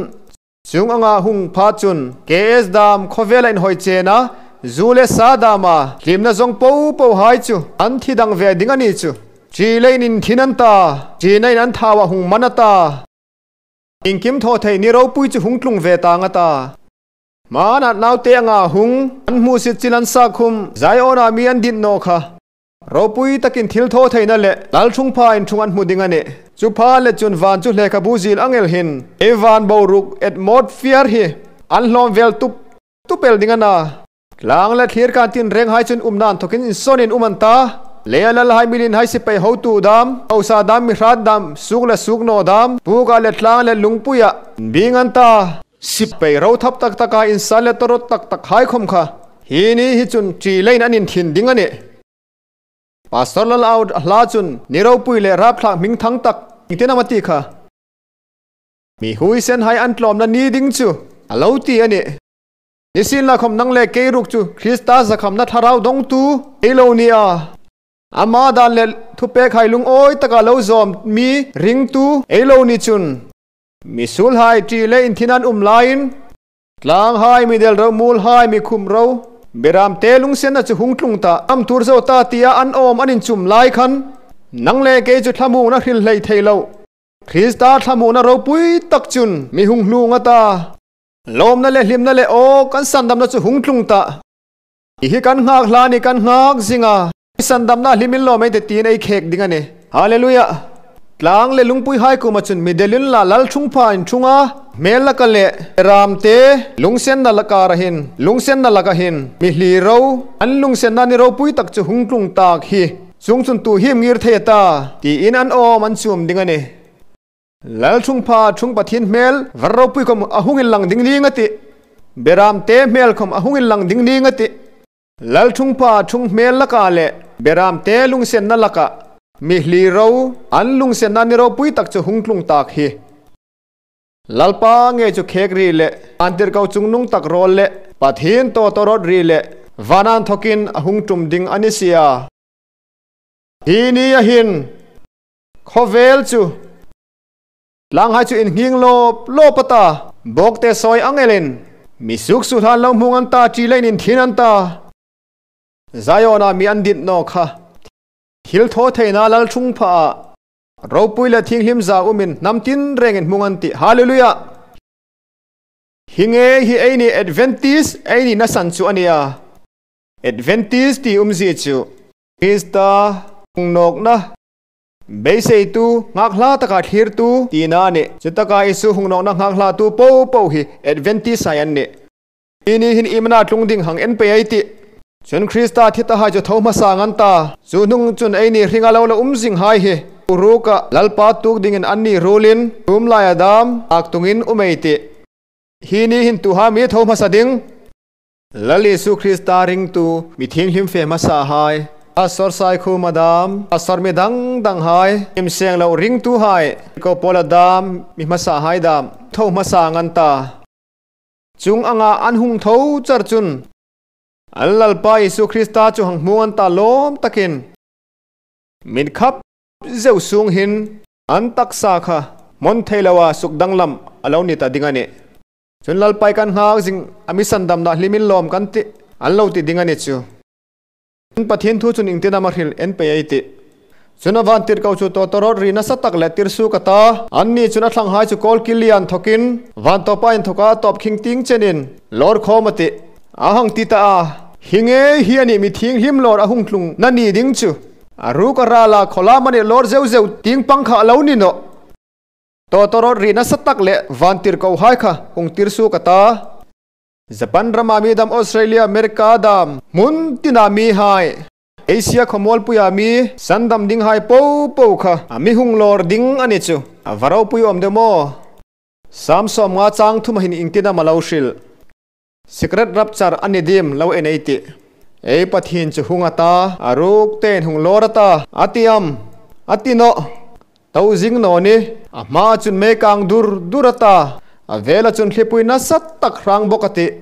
chuong anga hung pha chun K S dam khawvela inhawi chena zu le sa dama hlimna zawng po pohai chu an thi dang ve ding a ni chu. Ṭi leiin inthin an ta, ṭinain an thau a hung man a ta. Iengkim thaw thei ni ropui chu hung tlung ve tang a ta. Hma an naute anga hung an hmusit chil an sa khum Ziona mi an dit naw kha ropui takin thil thaw theina le lalṭhungpha inṭhung an hmu ding a nih. Chu pha le chun van chu hlekhabu zil ang el hin ei van boruok atmosphere hi an hlawm vel tup tup el ding a na. Tlang le thlir kan tin renghai chun umna inthawkin insawnin um an ta. Leia lalhai milinhai sipai hotu dam, hausa dam, mi hrat dam, suok le suok naw dam, puka le tlang le lungpuia inbieng an ta. Sipai ro thap tak taka insan le tawrawt tak takhai khawm kha hi ni hi chun ṭi leiin an inthin ding a nih. Pastor Lal Au hla chun ni ropui le rapthlak hmingthang tak iengtin am a ti kha. Mi huoisenhai an tlawmna ni ding chu a lo ti a nih. Nisienlakhawm nang le kei ruok chu Krista zakhamna thlarau dongtu ei lo ni a. Ama dan le thupekhai lungawi taka lo zawm mi ringtu ei lo ni chun, mi suolhai ṭi le inthin an um laiin, tlanghai, mi del ro, muolhai, mi khum ro, beramte lungsenna chu hung tlung ta, am tur zo ta tia an awm an inchum lai khan, nang le kei chu thlamuongna hril hlei thei lo, Krista thlamuongna ropui tak chun mi hung hlung a ta. Lawmna le hlimna le aw kan sandamna chu hung tlung ta. Hi hi kan nghak hla ni, kan nghak zinga mi sandamna hlimin lawm ei ti tiin ei khek ding a nih. Hallelujah. Tlang le lungpuihai kuoma chun mi del unla, lalṭhungpha inṭhunga hmel laka le beramte lungsenna laka hin, lungsenna laka hin mi hli ro, an lungsenna ni ropui tak chu hung tlung tak hi. Chuongchun tu hi im ngir thei a ta, tiin an awm an chum ding a nih. Lalṭhungpha ṭhung Pathien hmel var ropui khawm a hung inlang ding ning a tih. Beramte hmel khawm a hung inlang ding ning a tih. Lalṭhungpha ṭhung hmel laka le beramte lungsenna laka mi hli ro, an lungsenna ni ropui tak chu hung tlung tak hi. Lalpa ngei chu khek ri le, antirko chungnung tak rawl le, Pathien tawtawrawt ri le vana inthokin a hung ṭum ding a ni si a. Hi nia hin khawvel chu tlanghai chu innghing lawp lawp a ta, bawkte sawi ang elin, mi suksuol hlan lo hmung an ta, ṭi leiin inthin an ta. Ziona mi an dit naw kha, thilthawtheina lalṭhungphaa ropui le thienghlim zaumin hnam tinrengin hmung an tih. Hallelujah. Hi ngei hi eini Adventist ei nina san chu a ni a. Adventist ti umzie chu Krista hung nawkna beiseitu, nghak hla taka thlirtu tina a nih. Chutaka Isu hung nawkna nghak hlatu popo hi Adventist hai an nih. Hi ni hin iemani tlung ding hang en pei ei tih. Chun Krista thi tahai chu tho hmasa ang an ta. Chu hnung chun eini hringa lo la um zinghai hi ruka Lalpa tuok dingin anni ruolin, tum laia dam, ak tungin um ei tih. Hi ni hin tuhai mi tho hmasa ding, Lal Isu Krista ringtu mi thienghlim fe hmasahai, Pastor Saikhuma dam, Pastor mi dang danghai, him seng lo ringtuhai, Ko Paula dam, mi hmasahai dam, tho hmasa ang an ta. Chuong anga an hung tho char chun, an Lalpa Isu Krista chu hang hmung an ta lawm takin. Mit khap zeu sung hin an taksa kha hmawn thei loa sukdanglam a lo ni ta ding a nih. Chun Lalpa kan nghak zing a mi sandamna hlimin lawm kan tih, an lo ti ding a ni chu. Chun Pathien thu chun iengtin am a hril en pei ei tih. Chun a vantirko chu tawtawrawt ri nasa tak le tirsuok a ta. Anni chun a thlanghai chu kawlkil lian inthokin, vantawpa inthoka tawp khing tieng chenin, lawr khawm a tih. A hang ti ta a. Hi ngei hi a nih mi thienghlim lawr a hung tlungna ni ding chu. A ruka rala khawlam a ni lawr zeu zeu tieng pang kha a lo ni nawh. Tawtawrawt ri nasa tak le vantirkohai kha hung tirsuok a ta. Japan rama mi dam, Australia, America dam, hmun tina mihai, Asia khawmuolpuia mi sandam dinghai popo kha a mi hung lawr ding a ni chu. A va ropui awm de maw? Sam sawmnga chang thuma hin iengtin am a lo hril. Secret rapture a ni diem lo en ei tih. Ei Pathien chu hung a ta, a ruktein hung lawr a ta, a ti am? A ti nawh. To zing naw ni, a hma chun mei kang dur dur a ta, a vela chun thlipui nasa tak hrang bawk a tih.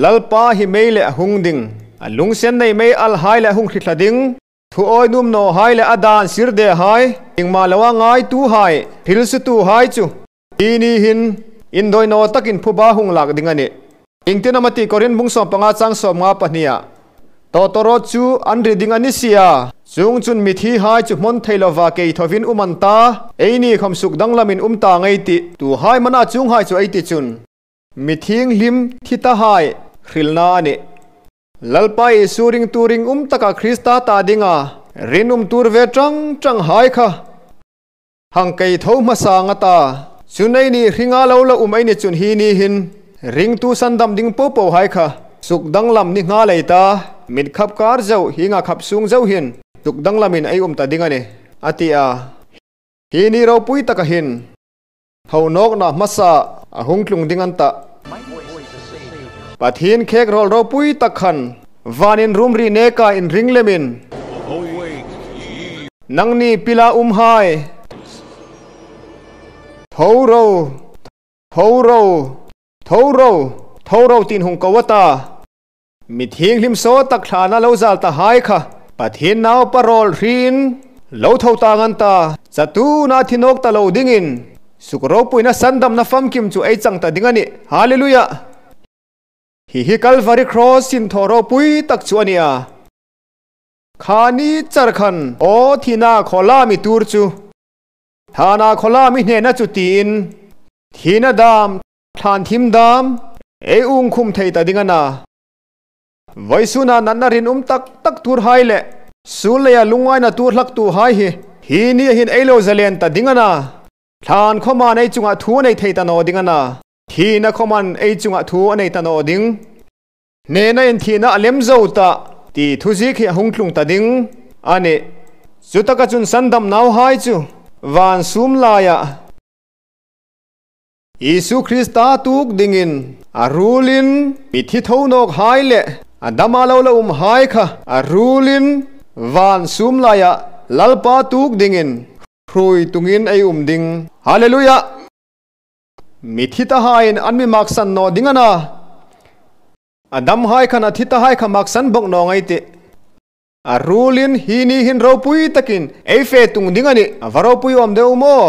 Lalpa hi mei leh a hung ding, a lunginsen nei mei alhai leh a hung hriet thla ding, thu awi nuom nawhai le a dan sir dehai, engmah loa ngaituhai, hril sutuhai chu, hi ni hin, indoi naw takin phuba hung lak ding a nih. Iengtin am a tih Korin bung sawmpanga chang sawmnga pahnia. Tawtawrawt chu an ri ding a ni si a. Chuongchun mithihai chu hmawn thei lova keithoin um an ta. Eini khawm sukdanglamin um ta ngei ei tih. Tuhai mana chuonghai chu ei ti chun, mi thienghlim thi tahai hrilna a nih. Lalpa Isu ringtu ringum taka Krista ta dinga rinum tuor ve ṭang ṭanghai kha hang keitho hmasa ang a ta. Chun eini hringa lo la um ei ni chun hi ni hin ringtu sandam ding popohai kha sukdanglam ni nghal ei ta. Mit khap kar zeu, hienga khap sung zeu hin sukdanglamin ei um ta ding a nih, a ti a. Hi ni ropui taka hin tho nawkna hmasa a hung tlung ding an ta. Pathien khek rawl ropui tak khan vanin rum ri neka inring lemin, nangni pila umhai, tho ro, tho ro, tho ro, tho ro, tiin hung ko a ta. Mi thienghlim sawt tak thlana lo zal tahai kha Pathien naupa rawl hriin lo tho tang an ta. Chatuna thi nawk ta lo dingin suk ropuina sandamna famkim chu ei chang ta ding a nih. Hallelujah. Hi hi Calvary Cross-in thaw ropui tak chu a ni a. Kha ni char khan, aw thina khawlam i tuor chu, thlana khawlam i hnena chu tiin, thina dam, thlan thim dam, ei ungkhum thei ta ding a na. Vawisuna natna rinum tak tak tuorhai le, suol leia lungngaina tuor hlaktuhai hi, hi nia hin ei lo zalen ta ding a na. Thlan khawman ei chunga thu a nei thei ta naw ding a na. Thina khawman ei chunga thu a nei ta naw ding. Hnena in thina a lem zo ta, ti thuziek hi a hung tlung ta ding a nih. Chutaka chun sandam nauhai chu van sum laia Isu Krista tuok dingin a ruolin, mi thi tho nawkhai le a dama lo la umhai kha a ruolin, van sum laia Lalpa tuok dingin hruoi tungin ei um ding. Hallelujah! Mi thi tahaiin an mi maksan naw ding a na. A damhai khan a thi tahai kha maksan bawk naw ngai ti. A ruolin hi ni hin ropui takin ei fe tung ding a nih. A va ropui awm deu maw?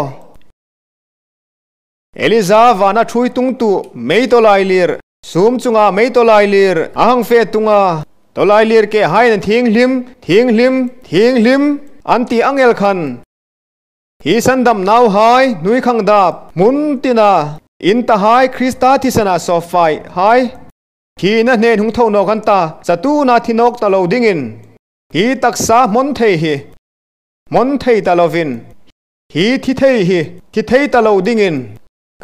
Elija vana ṭhuoi tungtu mei tawlailir, sum chunga mei tawlailir a hang fe tung a. Tawlailir kehaiin thienghlim, thienghlim, thienghlim an ti ang el khan, hi sandam nauhai, hnuoi khang dap hmun tina in tahai, Krista thisena sawpfaihai, thina hnen hung tho nawk an ta, chatuona thi nawk ta lo dingin, hi taksa hmawn thei hi hmawn thei ta lovin, hi thi thei hi thi thei ta lo dingin,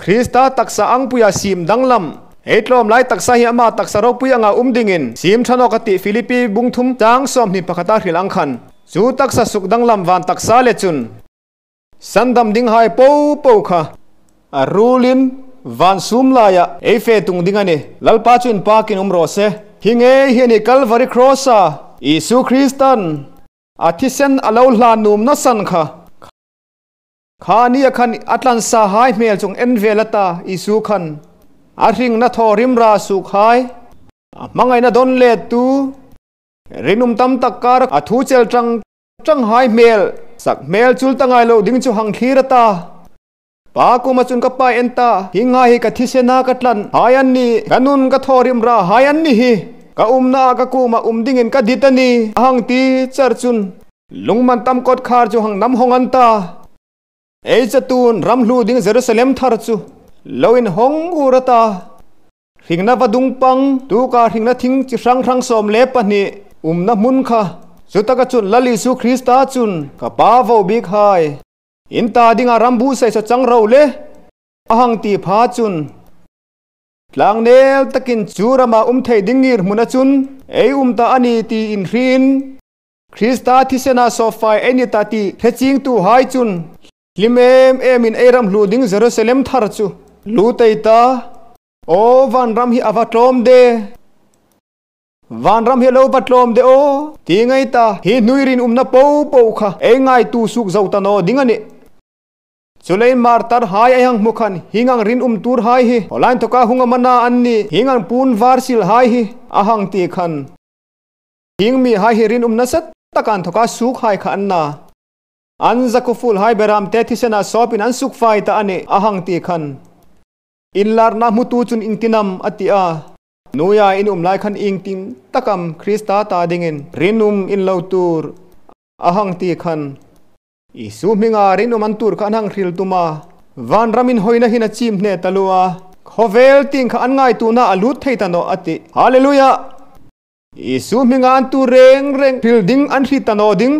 Krista taksa angpuia siem danglam, ei tlawm lai taksa hi ama taksa ropui anga um dingin siem ṭha nawk a tih Philippi bung thum chang sawmhni pakhata hril ang khan, chu taksa sukdanglam van taksa le chun sandam dinghai po po kha a ruolin van sum laia ei fe tung ding a nih. Lalpa chu inpakin um raw se. Hi ngei hi a nih, Calvary Cross-a Isu Kristan a thisen a lo hlan nuomna san kha. Kha nia khan a tlan sahai hmel chu a en vel a ta, Isu khan a hringna thaw rimra suokhai, a hmangaina dawn lettu, rinum tam tak kara a thu chel ṭang ṭanghai hmel, sak hmel chul ta ngai lo ding chu hang thlir a ta. Pa kuoma chun, ka Pa, en ta, hienghai hi ka thisena ka tlanhai an nih, ka nun ka thaw rimrahai an nih hi, ka umnaa ka kuoma um dingin ka dit a nih, a hang ti char chun, lungmantam kawtkhar chu hang nam hawng an ta. Ei chatuon ram hluo ding Jerusalem thar chu lo inhawng ur a ta. Hringna vadung pang, tuka hringna thing chi hrang hrang sawm le pahni umna hmun kha, chutaka chun Lal Isu Krista chun, ka Pa vo bikhai, in ta dinga ram buotsai saw chang ro le, a hang ti pha chun, tlangel takin chu rama um thei ding ngirhmuna chun ei um ta a nih ti inhriin, Krista thisena sawpfai ei ni ta ti hre chiengtuhai chun, hlim em emin ei ram hluo ding Jerusalem thar chu lut ei ta. Aw, vanram hi a va tlawm de, vanram hi a lo va tlawm de aw, ti ngai ta. Hi hnuoi rinumna po po kha ei ngaituo suok zo ta naw ding a nih. Chuleiin martarhai ei hang hmu khan, hieng ang rinum tuorhai hi, khawlai inthoka hung am a na anni, hieng ang puon var silhai hi, a hang ti khan, hieng mihai hi rinum nasa taka inthoka suokhai kha an na. An zakuo fuolhai beramte thisena sawpin an sukfai ta a nih, a hang ti khan, inlarna hmutu chun ieng tin am a ti a. Hnuoia in um lai khan ieng tin tak am Krista ta dingin rinum in lo tuor, a hang ti khan, Isu hminga rinum an tuor kha an hang hril tum a. Vanram inhawina hin a chim hne taluo a. Khawvel tieng kha an ngaituona a lut thei ta nawh a tih. Hallelujah! Isu hminga an tuor reng reng hril ding an hriet ta naw ding.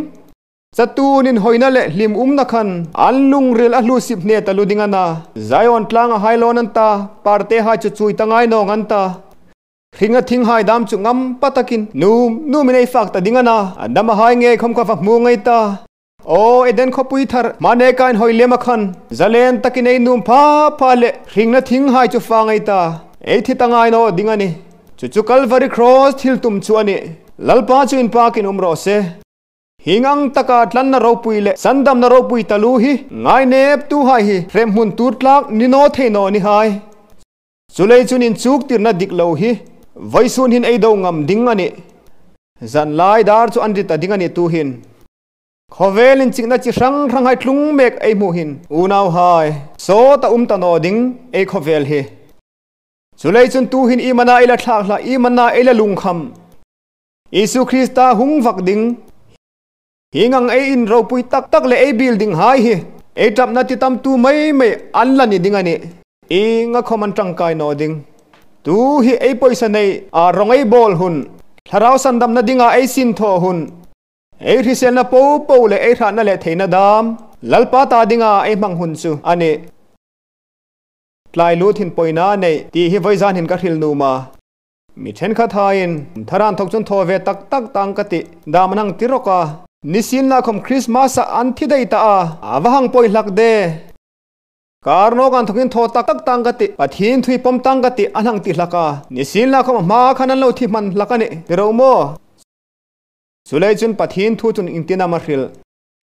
Chatuon inhawina le hlim umna khan an lungril a hluosip hne taluo ding a na. Zion tlanga hai lawn an ta, partehai chu chuoi ta ngai nawng an ta. Hringna thinghai dam chu ngam pa takin nuom nuomin ei fak ta ding a na. A damhai ngei khom kha va hmu ngai ta. Aw, Eden khawpui thar hma neka inhawi lema khan zalen takin ei nuom pha pha le hringna thinghai chu fak ngai ta. Ei thi ta ngai naw ding a nih. Chu chu Calvary Cross thiltum chu a nih. Lalpa chu inpakin um raw se. Hieng ang taka tlanna ropui le sandamna ropui taluo hi ngaineptuhai hi hremhmun tuor tlak ni naw thei naw ni hai. Chuleiin chun inchuktirna dik lo hi vawisun hin ei do ngam ding a nih. Zanlai dar chu an ri ta ding a nih tuhin. Khawvel inchikna chi hrang hranghai tlung mek ei hmu hin, unauhai, sawta um ta naw ding ei khawvel hi. Chuleiin chun tuhin iem a na ei la thlak hlak, iem a na ei la lungkham? Isu Krista hung vak ding. Hieng ang ei inropui tak tak le ei biel dinghai hi ei ṭapna titamtu mei mei an la ni ding a nih. Ienga khom an ṭangkai naw ding. Tu hi ei pawisa nei a rawng ei bawl hun, thlarau sandamna dinga ei sinthaw hun, ei hriselna po po le ei hratna le theina dam Lalpa ta dinga ei hmang hun chu a nih. Tlai lut hin pawina nei ti hi vawizan hin ka hril nuom a. Mi ṭhenkhathaiin, kum thara inthok chun thaw ve tak tak tang ka tih, dam an hang ti rawk a. Nisienlakhom Christmas-a an thi dai ta a, a va hang pawi hlak de. Kar nawka inthokin thaw tak tak tang ka tih, Pathien thu hi pawm tang ka tih, an hang ti hlak a. Nisienlakhom a hma khan an lo thi hman hlak a nih, ti ro maw? Chuleiin chun Pathien thu chun ieng tin am a hril?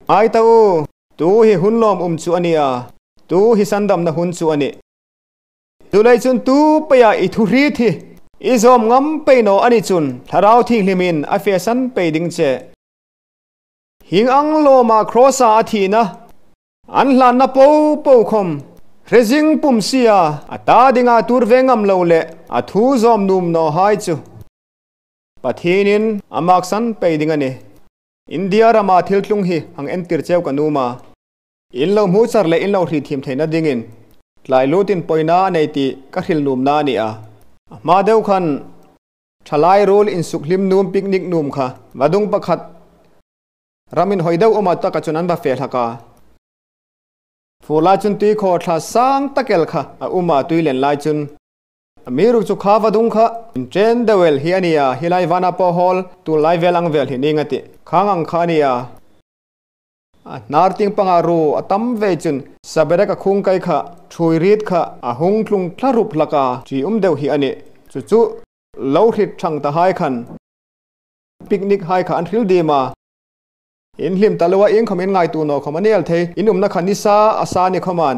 Ngai ta u, tu hi hun lawmum chu a nih a, tu hi sandamna hun chu a nih. Chuleiin chun tu peia i thuhriet hi, I zawm ngam pei naw a ni chun Thlarau Thienghlimin a fesan pei ding che. Hieng ang lawma cross-a a thina, an hlanna po po khawm, hre zing pum sia, a ta dinga tuor ve ngam lo le, a thu zawm nuom nawhai chu Pathienin a maksan pei ding a nih. India rama thil tlung hi hang entir cheu ka nuom a. In lo hmu char le in lo hriet thiem theina dingin tlai lut inpawina a nei ti ka hril nuomna a ni a. A hma deu khan thalai ruol insukhlim nuom picnic nuom kha vadung pakhat ram inhawi deu uma taka chun an va fe hlak a. Fur lai chun tui khaw thla sang tak el kha a um a, tui len lai chun. Amiruokchu kha vadung kha inchen deu el hi a ni a, hi lai vana pawh hawl, tu lai vel ang vel hi ning a tih. Khang ang kha a ni a. A hnar tieng panga ruo a tam ve chun, Saberek-a khung kai kha, ṭhuoi riet kha, a hung tlung thla rup hlak a, ṭium deu hi a nih. Chu chu, lo hriet thang ta hai khan, picnic hai kha an hril diem a. In hlim taluo a, iengkhawm in ngaituo naw khawm a ni el thei, in umna kha nisa a sa ni khawmin.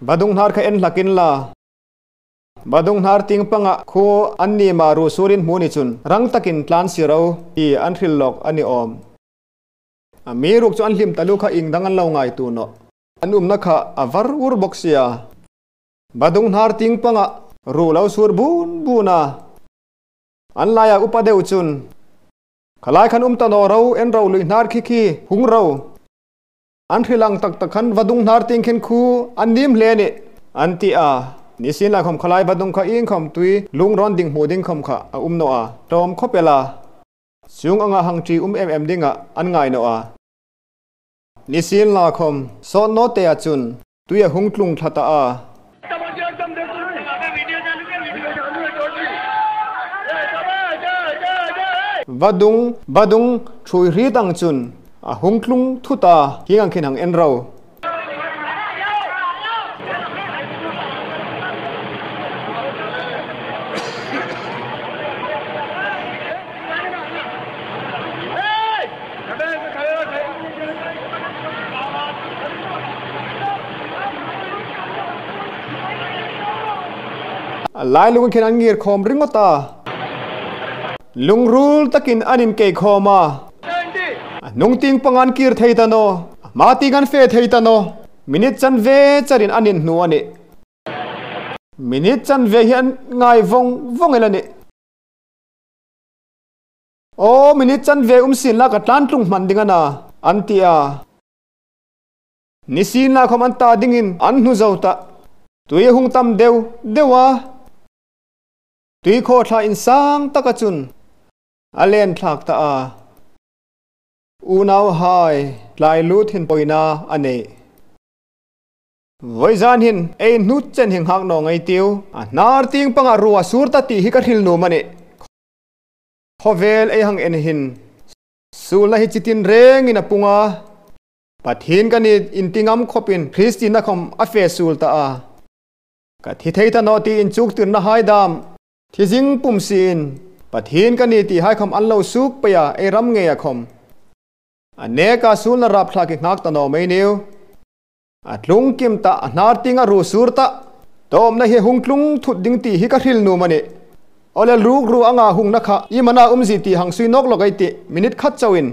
Vadung hnar kha en hlak inla. Vadung hnar tieng panga khuo an ni ma ruo sur in hmu ni chun, rang takin tlan si ro, ti an hril lawk a ni awm. Amiruokchu an hlim taluo kha ieng dang an lo ngaituo nawh. An umna kha a var ur bawk sia. Vadung hnar tieng panga ruo lo sur bun bun a. An laia upa deu chun, kha lai khan um ta naw ro, en ro, lui hnar khi khi hung ro. An hril ang tak tak khan vadung hnar tieng khin khuo an nim hle a nih, an ti a. Nisienlakhawm kha lai vadung kha iengkhawm tui lung rawn ding hmu ding khawm kha a um naw a, tlawm khawp el a. Chuong anga hang ṭium em em dinga an ngai naw a. Nisienlakhawm sawt naw te a chun tui a hung tlung thla ta a. Vadung, vadung ṭhuoi riet ang chun a hung tlung thut a, hieng ang khin hang en ro. A lailung khin an ngir khawm ringawt a. Lungril takin an inkei khawm a. A hnung tieng pang an kir thei ta naw, a hma tieng an fe thei ta naw. Minute chanve charin an inhnu a nih. Minute chanve hi an ngai vawng vawng el a nih. Aw, minute chanve um sien la, ka tlan tlung hman ding a na, an ti a. Nisienlakhawm an ta dingin an hnu zo ta. Tui a hung tam deu deu a. Tui khaw thla insang taka chun a len thlak ta a. Unauhai, tlai lut hin pawina a nei. Vawizan hin ei hnut chen hi nghak naw ngei ei tiu. A hnar tieng panga ruo a sur ta ti hi ka hril nuom a nih. Khawvel ei hang en hin, suolna hi chi tin rengin a pung a. Pathien ka ni inti ngam khawpin Kristien khawm a fe suol ta a. Ka thi thei ta naw ti inchuktirna hai dam, thi zing pum siin, Pathien ka ni ti hai khawm an lo suok pei a, ei ram ngeia khawm. A neka suolna rapthlak hi nghak ta naw mei ei tiu. A tlung kim ta, a hnar tienga ruo sur ta. Tawpna hi hung tlung thut ding ti hi ka hril nuom a nih. Aw le, rukru anga hungna kha iem a na umzie ti hang sui nawk lawk ei tih, minute khat chauin.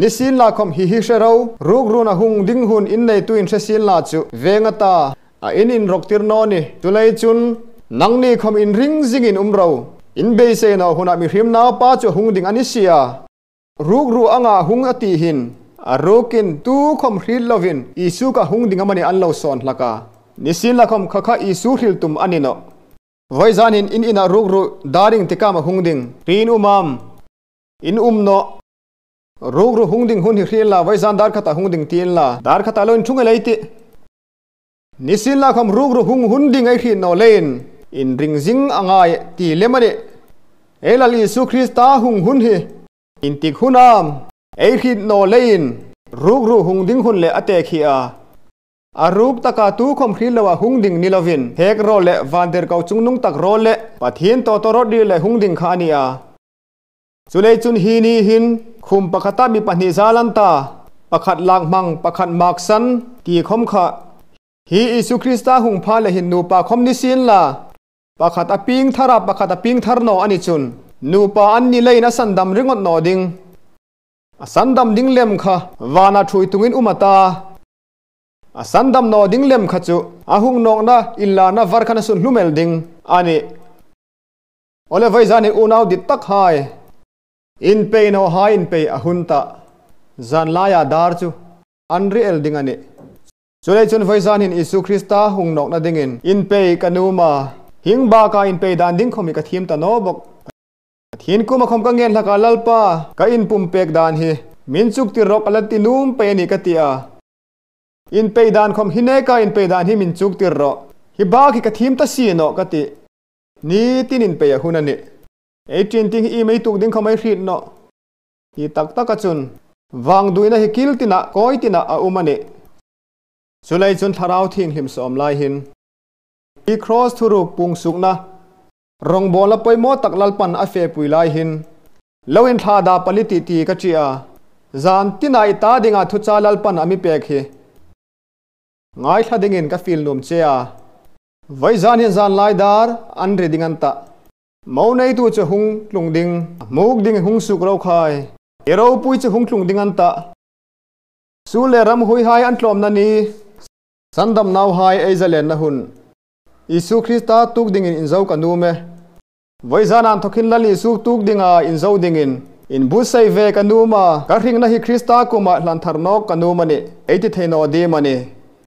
Nisienlakhawm hi hi hre ro, rukruin a hung ding hun in neituin hre sien la chu veng a ta, a in inrawk tir naw ni. Chuleiin chun nangni khawm inring zingin um ro. In beisei naw huna mihriem naupa chu hung ding a ni si a. Rukru anga hung a ti hin, a rukin tukhawm hriet lovin Isu kha hung ding amanih an lo sawn hlak a. Nisienlakhawm kha kha Isu hril tum a ni nawh. Vawizan hin in ina rukru dar ieng tik am a hung ding, hre in um am? In um nawh. Rukru hung ding hun hi hre inla, vawizan dar khata hung ding ti inla, dar khata lo inṭhung el ei tih. Nisienlakhawm rukru hung hun ding ei hriet naw leiin, inring zing a ngai ti lem a nih. Ei Lal Isu Krista hung hun hi intik hun am ei hriet naw leiin, rukru hung ding hun le a tekhi a. A ruk taka tukhawm hriet loa hung ding ni lovin, hek rawl le vantirko chungnung tak rawl le Pathien tawtawrawt ri le hung ding kha a ni a. Chuleiin chun hi ni hin khum pakhata mi pahni zal an ta, pakhat lak hmang, pakhat maksan ti khawm kha, hi Isu Krista hung pha le hin nupa khawm ni sien la, Pakhat a pieng thar a, pakhat a pieng thar naw a ni chun, nupa an ni leiin a sandam ringawt naw ding. A sandam ding lem kha vana ṭhuoi tungin um a ta. A sandam naw ding lem kha chu a hung nawkna inlarna var khan a sun hlum el ding a nih. Awle, vawizan hin unau dit tak hai, inpei naw hai inpei a hun ta. Zanlaia dar chu an ri el ding a nih. Chuleiin chun vawizan hin Isu Krista hung nawkna dingin inpei ka nuom a. Hieng baka inpei dan ding khawm hi ka thiem ta naw bawk. Pathien kuoma khawm ka ngen hlak a, Lalpa, ka inpumpek dan hi mi inchuktir rawh ka la ti nuom pei a nih ka ti a. Inpei dan khawm hi neka inpei dan hi mi inchuktir rawh. Hi bak hi ka thiem ta si nawh ka ti. Ni tin inpei a hun a nih. Ei ṭin ting hi iemani tuk ding khawm ei hriet nawh. Hi tak taka chun vangduoina hi kil tina, kawi tina a um a nih. Chuleiin chun Thlarau Thienghlim sawm lai hin, hi cross thuruk puong suokna rawngbawlna poimaw tak Lalpan a fepui lai hin, lo inthlada pali titi ka ṭi a. Zan tina i ta dinga thuchah Lalpan a mi pek hi ngaithla dingin ka fiel nuom che a. Vawizan hin zanlai dar an ri ding an ta. Mo neitu chu hung tlung ding, a hmuk ding hung suok ro khai. I ropui chu hung tlung ding an ta. Suol le ramhuoihai an tlawmna ni, sandamnauhai ei zalenna hun, Isu Krista tuok dingin inzo ka nuom e. Vawizan inthawkin Lal Isu tuok dinga inzo dingin inbuotsai ve ka nuom a, ka hringna hi Krista kuoma hlan thar nawk ka nuom a nih, ei ti thei naw ding am a nih?